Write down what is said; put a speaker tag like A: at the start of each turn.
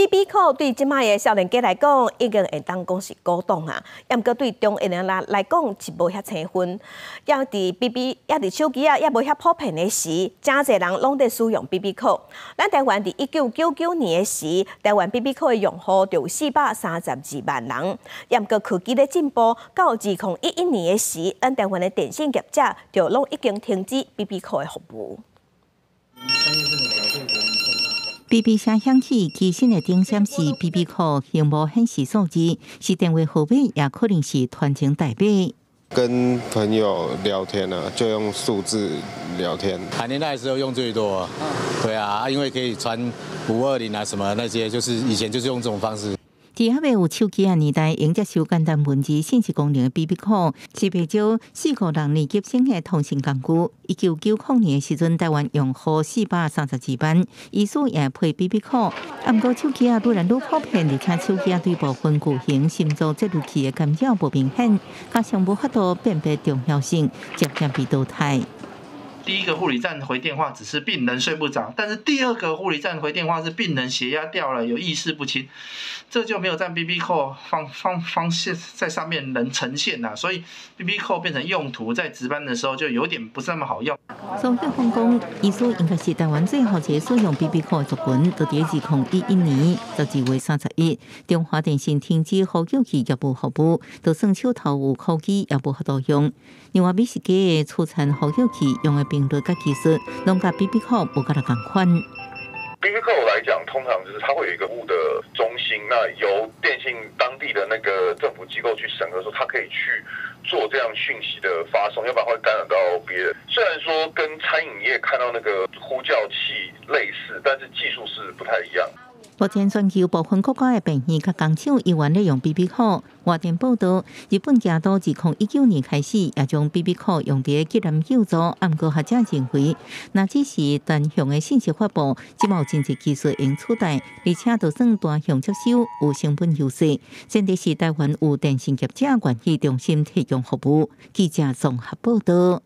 A: BB 扣對這擺的少年家來講，已經會當講是古董啊。毋過對中年人來講，是無遐青春。猶佇 BB，猶佇手機仔，猶無遐普遍的時，誠濟人攏佇使用 BB 扣。咱台灣佇1999年的時，台灣 BB 扣的用戶就有432萬人。毋過科技咧進步，到2011年的時，咱台灣的電信業者就攏已經停止 BB 扣的服務。
B: BB 聲響起，機身的頂閃是 BB 扣，螢幕顯示數字，是電話號碼，也可能是傳情代碼。
C: 跟朋友聊天啊，就用數字聊天。
D: 談戀愛的時候用最多，對啊，因為可以傳520啊，什麼那些，就是以前就是用這種方式。
B: 佇猶未有手機的年代，用接收簡單文字信息功能的 BB 扣，是袂少四五六年級生的通訊工具。1990年的時陣，台灣用戶432萬，醫師也配 BB 扣。啊，毋過手機仔愈來愈普遍，而且手機仔對部分巨型心臟節律器的干擾無明顯，加上無法度辨別重要性，漸漸被淘汰。
E: 第一個護理站回電話只是病人睡不着，但是第二個護理站回電話是病人血壓掉了，有意識不清，這就沒有在 BB 扣方方方現在上面能呈現啦，所以 BB 扣變成用途在值班的時候就有點不是那麼好用。
B: 蘇玉峰講，醫師應該是台灣最後一個使用 BB 扣的族群，就佇2011年12月31，中華電信停止呼叫器業務服務，就算手頭有呼機也無法度用。另外，美食家的儲餐呼叫器用的頻率佮技術，攏佮 BB 扣無佮仝款。
F: BB 扣來講，通常就是它會有一個服務的中心，那由電信當地的那個政府機構去審核，說它可以去做這樣訊息的發送，要不然會干擾到別人。雖然說跟餐飲業看到那個呼叫器類似，但是技術是不太一樣。
B: 目前全球部分國家的病院佮工廠猶原咧用 BB 扣。外電報道，日本京都2019年開始也將 BB 扣用佇急難救助，毋過學者認為，若只是單向的信息發布，這馬有真濟技術用取代，而且就算單向接收有成本優勢，前提是台灣有電信業者願意重新提供服務。記者綜合報道。